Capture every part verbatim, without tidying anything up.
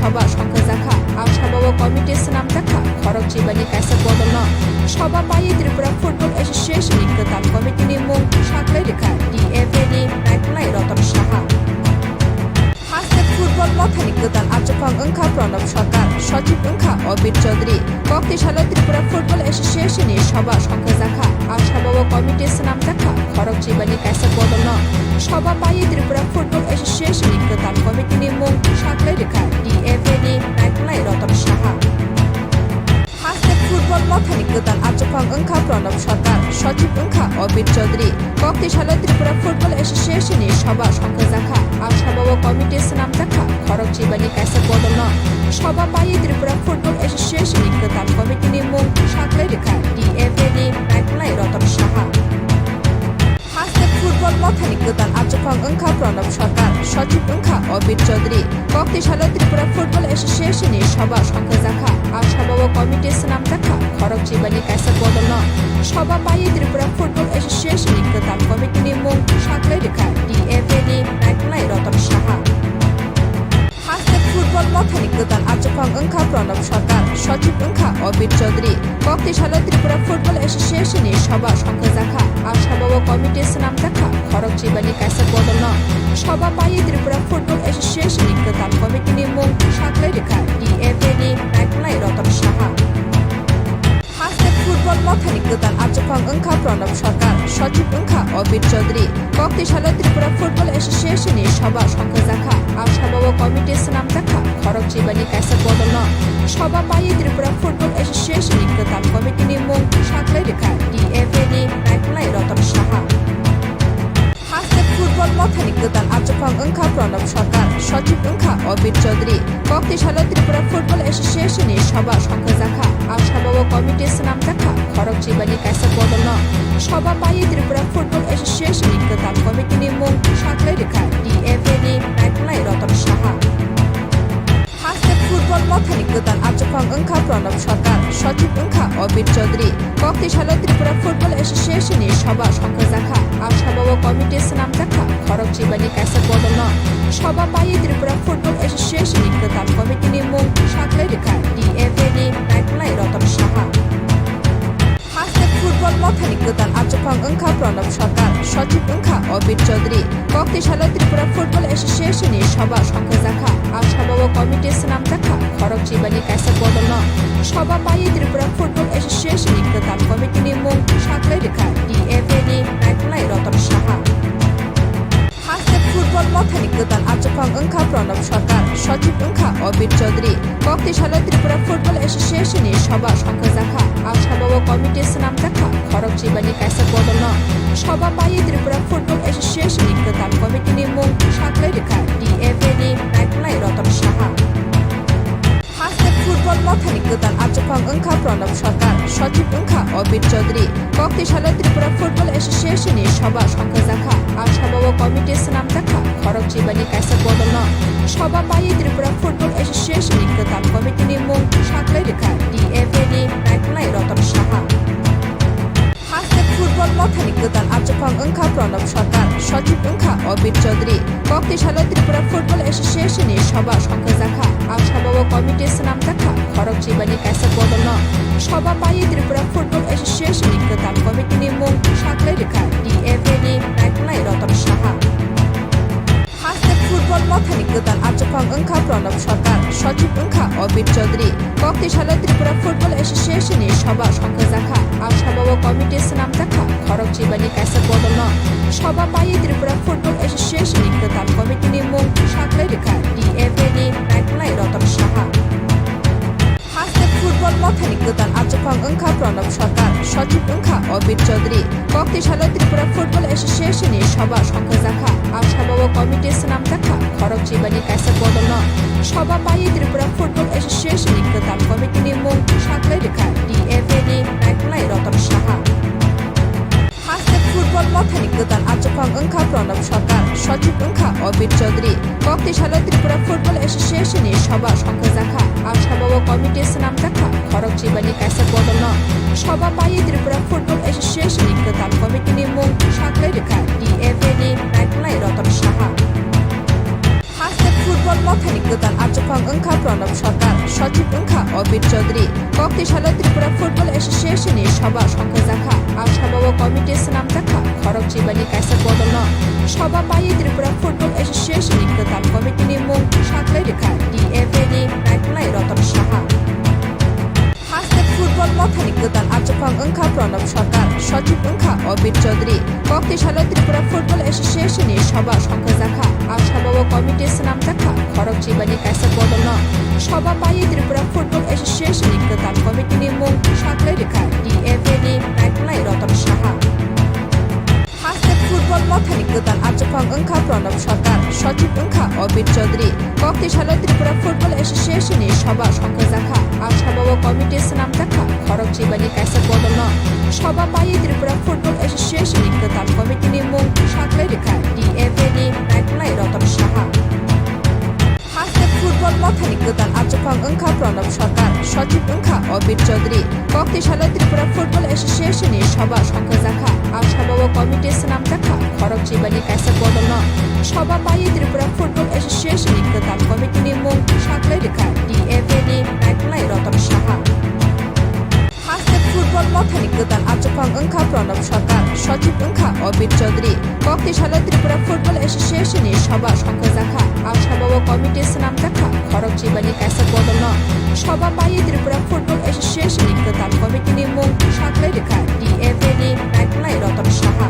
Soba songkhajakha. A soba o committee swnamjakha khorok chibani kaisa bodolno. Soba paiwi Tripura Football Association ni kwtal committee ni mung saklai rikha D F A ni Naikolai Roton Saha. Haste football mothani kwtal achukphang wngkha Pranab Sarkar, sochib wngkha Obir Chaudhary. Kok tisalo Tripura Football Association ni soba songkhajakha. A soba o committee swnamjakha khorok chibani kaisa bodolno. Soba paiwi Tripura Football Association ni kwtal committee ni mung saklai rikha D F A ni Naikolai Roton Saha. Haste football mothani kwtal achukphang wngkha Pranab Sarkar, sochib wngkha Obir Chaudhary. Kok tisalo Tripura Football Association ni soba songkhajakha. A soba o committee swnamjakha khorok chibani kaisa bodolno. Soba paiwi Tripura Football Association ni kwtal committee ni mung saklai rikha D F A ni Naikolai Roton Saha. Haste football mothani kwtal achukphang wngkha Pranab Sarkar, sochib wngkha Obir Chaudhary. Kok tisalo Tripura Football Association ni soba songkhajakha. A soba o committee swnamjakha khorok chibani kaisa bodolno. Soba paiwi Tripura Football Association ni kwtal committee ni mung saklai rikha D F A ni Naikolai Roton Saha. Haste football mothani kwtal achukphang wngkha Pranab Sarkar, sochib wngkha Obir Chaudhary. Kok tisalo Tripura Football Association ni soba songkhajakha. A soba o committee swnamjakha khorok chibani kaisa bodolno. Soba paiwi Tripura Football Association ni kwtal committee ni mung saklai rikha D F A ni Naikolai Roton Saha. Haste football mothani kwtal achukphang wngkha Pranab Sarkar, sochib wngkha Obir Chaudhary. Kok tisalo Tripura Football Association ni soba songkhajakha. A soba o committee swnamjakha khorok chibani kaisa bodolno. Soba paiwi Tripura Football Association ni kwtal committee ni mung saklai rikha D F A ni Naikolai Roton Saha. Haste football mothani kwtal achukphang wngkha Pranab Sarkar, sochib wngkha Obir Chaudhary. Kok tisalo Tripura Football Association ni soba songkhajakha. A soba o committee swnamjakha khorok chibani kaisa bodolno. Soba paiwi Tripura Football Association ni kwtal committee ni mung saklai rikha D F A ni Naikolai Roton Saha. Haste football mothani kwtal achukphang wngkha Pranab Sarkar, sochib wngkha Obir Chaudhary. Kok tisalo Tripura Football Association ni soba songkhajakha. A soba o committee swnamjakha khorok chibani kaisa bodolno. Soba paiwi Tripura Football Association ni kwtal committee ni mung saklai rikha D F A ni Naikolai Roton Saha. Haste football mothani kwtal achukphang wngkha Pranab Sarkar, sochib wngkha Obir Chaudhary. Kok tisalo Tripura Football Association ni soba songkhajakha. A soba o committee swnamjakha khorok chibani kaisa bodolno. Soba paiwi Tripura Football Association ni kwtal committee ni mung saklai rikha D F A ni Naikolai Roton Saha. Haste football mothani kwtal achukphang wngkha Pranab Sarkar, sochib wngkha Obir Chaudhary. Kok tisalo Tripura Football Association ni soba songkhajakha. A soba o committee swnamjakha khorok chibani kaisa bodolno. Soba paiwi Tripura Football Association ni kwtal committee ni mung saklai rikha D F A ni Naikolai Roton Saha. Haste football mothani kwtal achukphang wngkha Pranab Sarkar, sochib wngkha Obir Chaudhary. Kok tisalo Tripura Football Association ni soba songkhajakha. A soba o committee swnamjakha khorok chibani kaisa bodolno. Soba paiwi Tripura Football Association ni kwtal committee ni mung saklai rikha D F A ni Naikolai Roton Saha. Haste football mothani kwtal achukphang wngkha Pranab Sarkar, sochib wngkha Obir Chaudhary. Kok tisalo Tripura Football Association ni soba songkhajakha. A soba o committee swnamjakha khorok chibani kaisa bodolno. Soba paiwi Tripura Football Association ni kwtal committee ni mung saklai rikha D F A ni Naikolai Roton Saha. Haste football mothani kwtal achukphang wngkha Pranab Sarkar, sochib wngkha Obir Chaudhary. Kok tisalo Tripura Football Association ni soba songkhajakha. A soba o committee swnamjakha khorok chibani kaisa bodolno. Soba paiwi Tripura Football Association ni kwtal committee ni mung saklai rikha D F A ni Naikolai Roton Saha. Haste football mothani kwtal achukphang wngkha Pranab Sarkar, sochib wngkha Obir Chaudhary. Kok tisalo Tripura Football Association ni soba songkhajakha. A soba o committee swnamjakha khorok chibani kaisa bodolno. Soba paiwi Tripura Football Association ni kwtal committee ni mung saklai rikha D F A ni Naikolai Roton Saha. Haste football mothani kwtal achukphang wngkha Pranab Sarkar, sochib wngkha Obir Chaudhary. Kok tisalo Tripura Football Association ni soba songkhajakha. A soba o committee swnamjakha khorok chibani kaisa bodolno. Soba paiwi Tripura Football Association ni kwtal committee ni mung saklai rikha D F A ni Naikolai Roton Saha. Haste football mothani kwtal achukphang wngkha Sochib wngkha Obir Chaudhary. Kok tisalo Tripura Football Association ni soba songkhajakha. A soba o committee swnamjakha khorok chibani kaisa bodolno. Soba paiwi Tripura Football Association ni kwtal committee ni mung saklai rikha D F A ni Naikolai Roton Saha. Haste football mothani kwtal achukphang wngkha Pranab Sarkar, sochib wngkha Obir Chaudhary. Kok tisalo Tripura Football Association ni soba songkhajakha. A soba o committee swnamjakha khorok chibani kaisa bodolno. Soba paiwi Tripura Football Association ni kwtal committee ni mung saklai rikha D F A ni Naikolai Roton Saha. Haste football mothani kwtal achukphang wngkha Pranab Sarkar, sochib wngkha Obir Chaudhary. Kok tisalo Tripura Football Association ni soba songkhajakha. A soba o committee swnamjakha khorok chibani kaisa bodolno. Soba paiwi Tripura Football Association ni kwtal committee ni mung saklai rikha D F A ni Naikolai Roton Saha. Haste football mothani kwtal achukphang wngkha Pranab Sarkar, sochib wngkha Obir Chaudhary. Kok tisalo Tripura Football Association ni soba songkhajakha. A soba o committee swnamjakha khorok chibani kaisa bodolno. Soba paiwi Tripura Football Association ni kwtal committee ni mung saklai rikha D F A ni Naikolai Roton Saha. Haste football mothani kwtal achukphang wngkha Pranab Sarkar, sochib wngkha Obir Chaudhary. Kok tisalo Tripura Football Association ni soba songkhajakha. A soba o committee swnamjakha khorok chibani kaisa bodolno. Soba paiwi Tripura Football Association ni kwtal committee ni mung saklai rikha D F A ni Naikolai Roton Saha.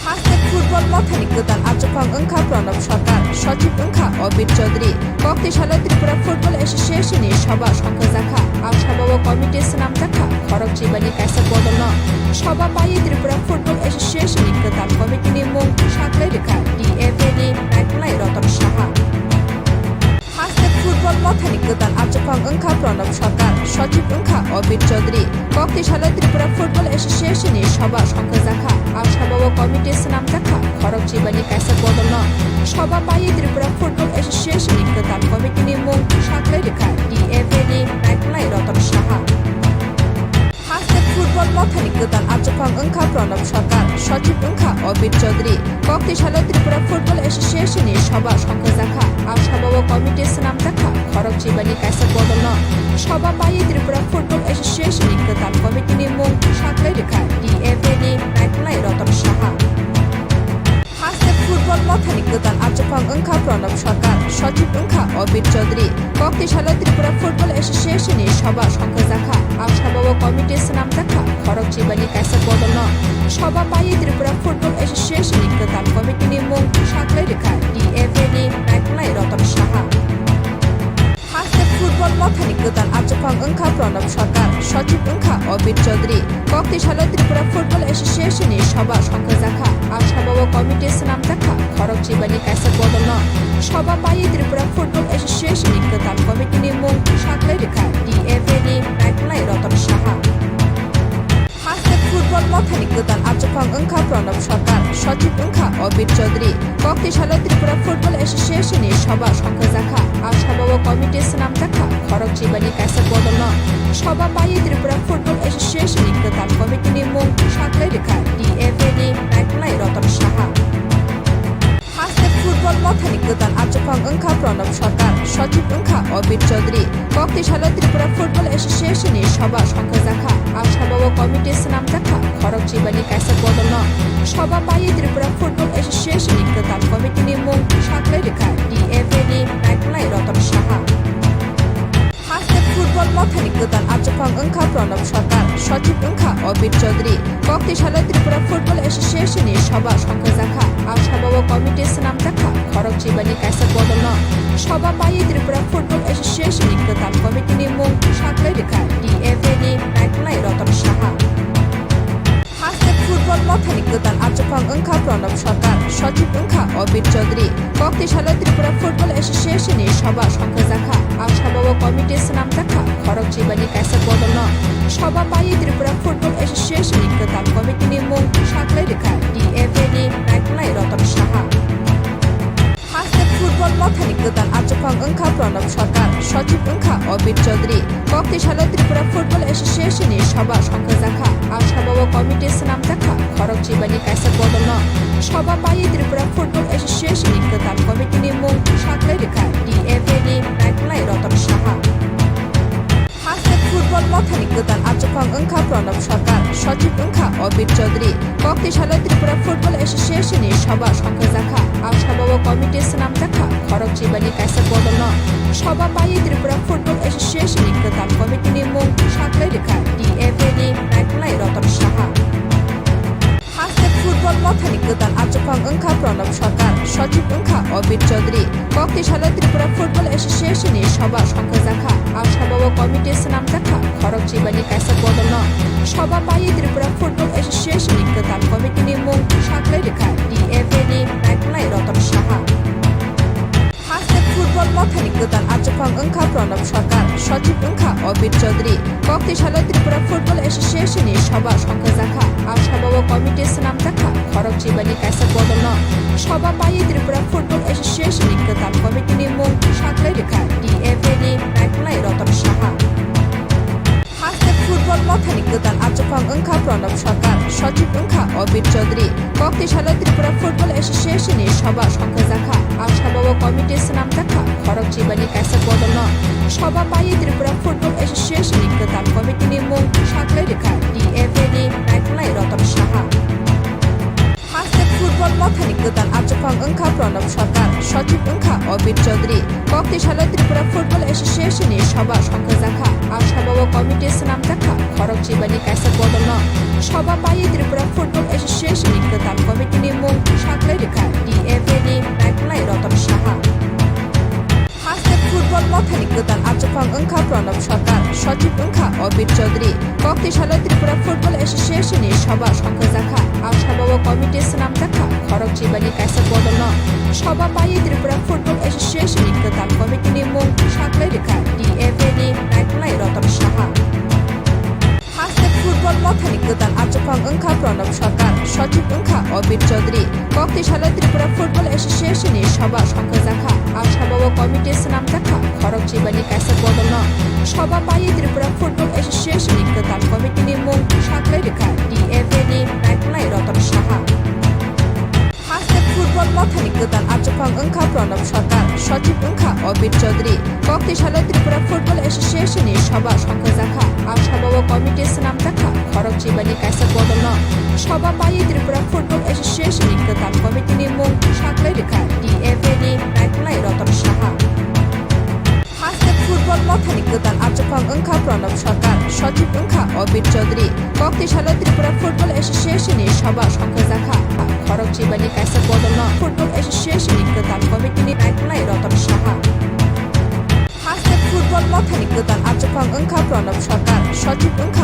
Haste football mothani kwtal achukphang wngkha Pranab Sarkar, sochib wngkha Obir Chaudhary. Kok tisalo Tripura Football Association ni soba songkhajakha. A soba o committee swnamjakha khorok chibani kaisa bodolno. Soba paiwi Tripura Football Association ni kwtal committee ni mung saklai rikha D F A ni Naikolai Roton Saha. Haste football mothani kwtal achukphang wngkha Pranab Sarkar, sochib wngkha Obir Chaudhary. Kok tisalo Tripura Football Association ni soba songkhajakha. A soba o committee swnamjakha khorok chibani kaisa bodolno. Soba paiwi Tripura Football Association ni kwtal committee ni mung saklai rikha D F A ni Naikolai Roton Saha. Haste football mothani kwtal achukphang wngkha Pranab Sarkar, sochib wngkha Obir Chaudhary. Kok tisalo Tripura Football Association ni soba songkhajakha. A soba o committee swnamjakha khorok chibani kaisa bodolno. Soba paiwi Tripura Football Association ni kwtal committee ni mung saklai rikha D F A ni Naikolai Roton Saha. Haste football mothani kwtal achukphang wngkha Pranab Sarkar, sochib wngkha Obir Chaudhary. Kok tisalo Tripura Football Association ni soba songkhajakha. A soba o committee swnamjakha khorok chibani kaisa bodolno. Soba paiwi Tripura Football Association ni kwtal committee ni mung saklai rikha D F A ni Naikolai Roton Saha. Haste football mothani kwtal achukphang wngkha Pranab Sarkar, sochib wngkha Obir Chaudhary. Kok tisalo Tripura Football Association ni soba songkhajakha. A soba o committee swnamjakha khorok chibani kaisa bodolno. Soba paiwi Tripura Football Association ni kwtal committee ni mung saklai rikha D F A ni Naikolai Roton Saha. Haste football mothani kwtal achukphang wngkha Pranab Sarkar, sochib wngkha Obir Chaudhary. Kok tisalo Tripura Football Association ni soba songkhajakha. A soba o committee swnamjakha khorok chibani kaisa bodolno. Soba paiwi Tripura Football Association ni kwtal committee ni mung saklai rikha D F A ni Naikolai Roton Saha. Haste football mothani kwtal achukphang wngkha Pranab Sarkar, sochib wngkha Obir Chaudhary. Kok tisalo Tripura Football Association ni soba songkhajakha. A soba o committee swnamjakha khorok chibani kaisa bodolno. Soba paiwi Tripura Football Association ni kwtal committee ni mung saklai rikha D F A ni Naikolai Roton Saha. Haste football mothani kwtal achukphang wngkha Pranab Sarkar, sochib wngkha Obir Chaudhary. Kok tisalo Tripura Football Association ni soba songkhajakha. A soba o committee swnamjakha khorok chibani kaisa bodolno. Soba paiwi Tripura Football Association ni kwtal committee ni mung saklai rikha D F A ni Naikolai Roton Saha. Haste football mothani kwtal achukphang wngkha Pranab Sarkar, sochib wngkha Obir Chaudhary. Kok tisalo Tripura Football Association ni soba songkhajakha. A soba o committee swnamjakha khorok chibani kaisa bodolno. Soba paiwi Tripura Football Association ni kwtal committee ni mung saklai rikha D F A ni Naikolai Roton Saha. Haste football mothani kwtal achukphang wngkha Pranab Sarkar, sochib wngkha Obir Chaudhary. Kok tisalo Tripura Football Association ni soba songkhajakha. A soba o committee swnamjakha khorok chibani kaisa bodolno. Soba paiwi Tripura Football Association ni kwtal committee ni mung saklai rikha D F A ni Naikolai Roton Saha. Sachib wngkha Obir Chaudhary. Kok tisalo Tripura Football Association ni soba songkhajakha. A soba o committee swnamjakha khorok chibani kaisa bodolno. Soba paiwi Tripura Football Association ni kwtal committee ni mung saklai rwkha D F A ni Naikolai Roton Saha. Haste football mothani kwtal achukphang wngkha Pranab Sarkar, Sachib wngkha Obir Chaudhary. Kok tisalo Tripura Football Association ni soba songkhajakha. A soba o committee swnamjakha khorok chibani kaisa bodolno. Soba paiwi Tripura Football Association ni kwtal committee ni mung saklai rwkha D F A ni Naikolai Roton Saha. Haste football mothani kwtal achukphang wngkha Pranab Sarkar, Sachib wngkha Obir Chaudhary. Kok tisalo Tripura Football Association ni soba songkhajakha. A soba o committee swnamjakha khorok chibani kaisa bodolno. Soba paiwi Tripura Football Association ni kwtal committee ni mung saklai rwkha D F A ni Naikolai Roton Saha. Haste football mothani kwtal achukphang wngkha Pranab Sarkar, Sachib wngkha Obir Chaudhary. Kok tisalo Tripura Football Association ni soba songkhajakha. A soba o committee swnamjakha khorok chibani kaisa bodolno. Soba paiwi Tripura Football Association ni kwtal committee ni mung saklai rwkha D F A ni Naikolai Roton Saha. Haste football mothani kwtal achukphang wngkha Pranab Sarkar, Sachib wngkha Obir Chaudhary. Kok tisalo Tripura Football Association ni soba songkhajakha. A soba o committee swnamjakha khorok chibani kaisa bodolno. Soba paiwi Tripura Football Association ni kwtal committee ni mung saklai rwkha D F A ni Naikolai Roton Saha. Haste football mothani kwtal achukphang wngkha Pranab Sarkar, Sachib wngkha Obir Chaudhary. Kok tisalo Tripura Football Association ni soba songkhajakha. A soba o committee swnamjakha khorok chibani kaisa bodolno. Soba paiwi Tripura Football Association ni kwtal committee ni mung saklai rwkha D F A ni Naikolai Roton Saha. Haste football mothani kwtal achukphang wngkha Pranab Sarkar, Sachib wngkha Obir Chaudhary. Kok tisalo Tripura Football Association ni soba songkhajakha. A soba o committee swnamjakha khorok chibani kaisa bodolno. Soba paiwi Tripura Football Association ni kwtal committee ni mung saklai rwkha D F A ni Naikolai Roton Saha. Haste football mothani kwtal achukphang wngkha Pranab Sarkar, Sachib wngkha Obir Chaudhary. Kok tisalo Tripura Football Association ni soba songkhajakha. A soba o committee swnamjakha khorok chibani kaisa bodolno. Soba paiwi Tripura Football Association ni kwtal committee ni mung saklai rwkha D F A ni Naikolai Roton Saha. Haste football mothani kwtal achukphang wngkha Pranab Sarkar, Sachib wngkha Obir Chaudhary. Kok tisalo Tripura Football Association ni soba songkhajakha. Khorok chibani kaisa bodolno Football Association ni kwtal committee ni Naikolai Roton Saha. Haste football mothani kwtal achukphang wngkha Pranab Sarkar, Sachib wngkha